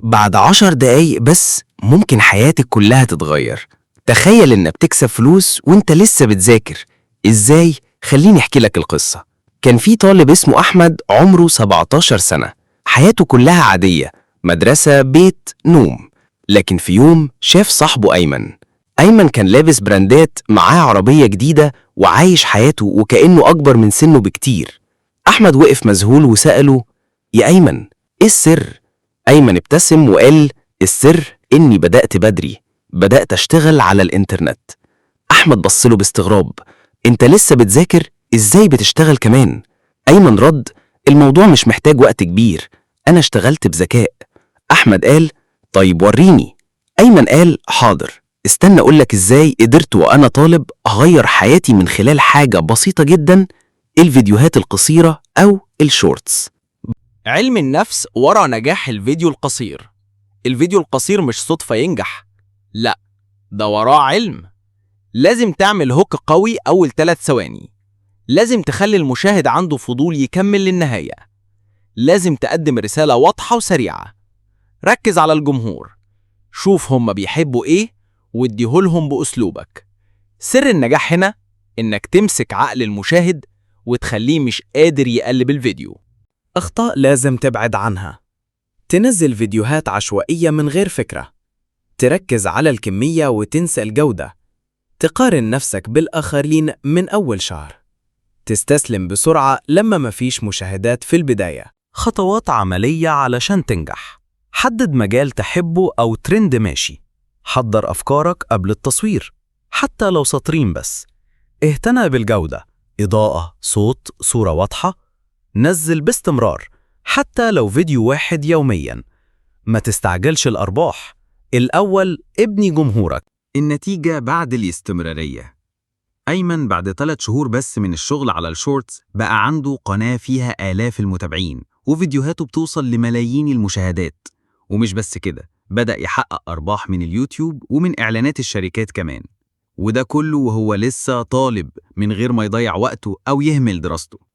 بعد 10 دقايق بس ممكن حياتك كلها تتغير. تخيل إنك بتكسب فلوس وإنت لسه بتذاكر. إزاي؟ خليني أحكي لك القصة. كان في طالب اسمه أحمد، عمره 17 سنة، حياته كلها عادية، مدرسة، بيت، نوم. لكن في يوم شاف صاحبه أيمن. أيمن كان لابس براندات، معاه عربية جديدة، وعايش حياته وكأنه أكبر من سنه بكتير. أحمد وقف مذهول وسأله: يا أيمن، إيه السر؟ أيمن ابتسم وقال: السر إني بدأت بدري، بدأت أشتغل على الإنترنت. أحمد بصله باستغراب: أنت لسه بتذاكر، إزاي بتشتغل كمان؟ أيمن رد: الموضوع مش محتاج وقت كبير، أنا اشتغلت بذكاء. أحمد قال: طيب وريني. أيمن قال: حاضر، استنى أقولك إزاي قدرت وأنا طالب أغير حياتي من خلال حاجة بسيطة جدا، الفيديوهات القصيرة أو ال shorts. علم النفس ورا نجاح الفيديو القصير. الفيديو القصير مش صدفة ينجح، لا، ده وراه علم. لازم تعمل hook قوي أول 3 ثواني. لازم تخلي المشاهد عنده فضول يكمل للنهاية. لازم تقدم رسالة واضحة وسريعة. ركز على الجمهور، شوف هم بيحبوا ايه واديهولهم بأسلوبك. سر النجاح هنا إنك تمسك عقل المشاهد وتخليه مش قادر يقلب الفيديو. أخطاء لازم تبعد عنها: تنزل فيديوهات عشوائية من غير فكرة، تركز على الكمية وتنسى الجودة، تقارن نفسك بالآخرين من أول شهر، تستسلم بسرعة لما مفيش مشاهدات في البداية. خطوات عملية علشان تنجح: حدد مجال تحبه أو ترند ماشي. حضر أفكارك قبل التصوير، حتى لو سطرين بس. اهتم بالجودة، إضاءة، صوت، صورة واضحة. نزل باستمرار، حتى لو فيديو واحد يوميا. ما تستعجلش الأرباح، الأول ابني جمهورك. النتيجة بعد الاستمرارية: أيمن بعد 3 شهور بس من الشغل على ال shorts بقى عنده قناة فيها آلاف المتابعين، وفيديوهاته بتوصل لملايين المشاهدات. ومش بس كده، بدأ يحقق أرباح من اليوتيوب ومن إعلانات الشركات كمان، وده كله وهو لسه طالب، من غير ما يضيع وقته أو يهمل دراسته.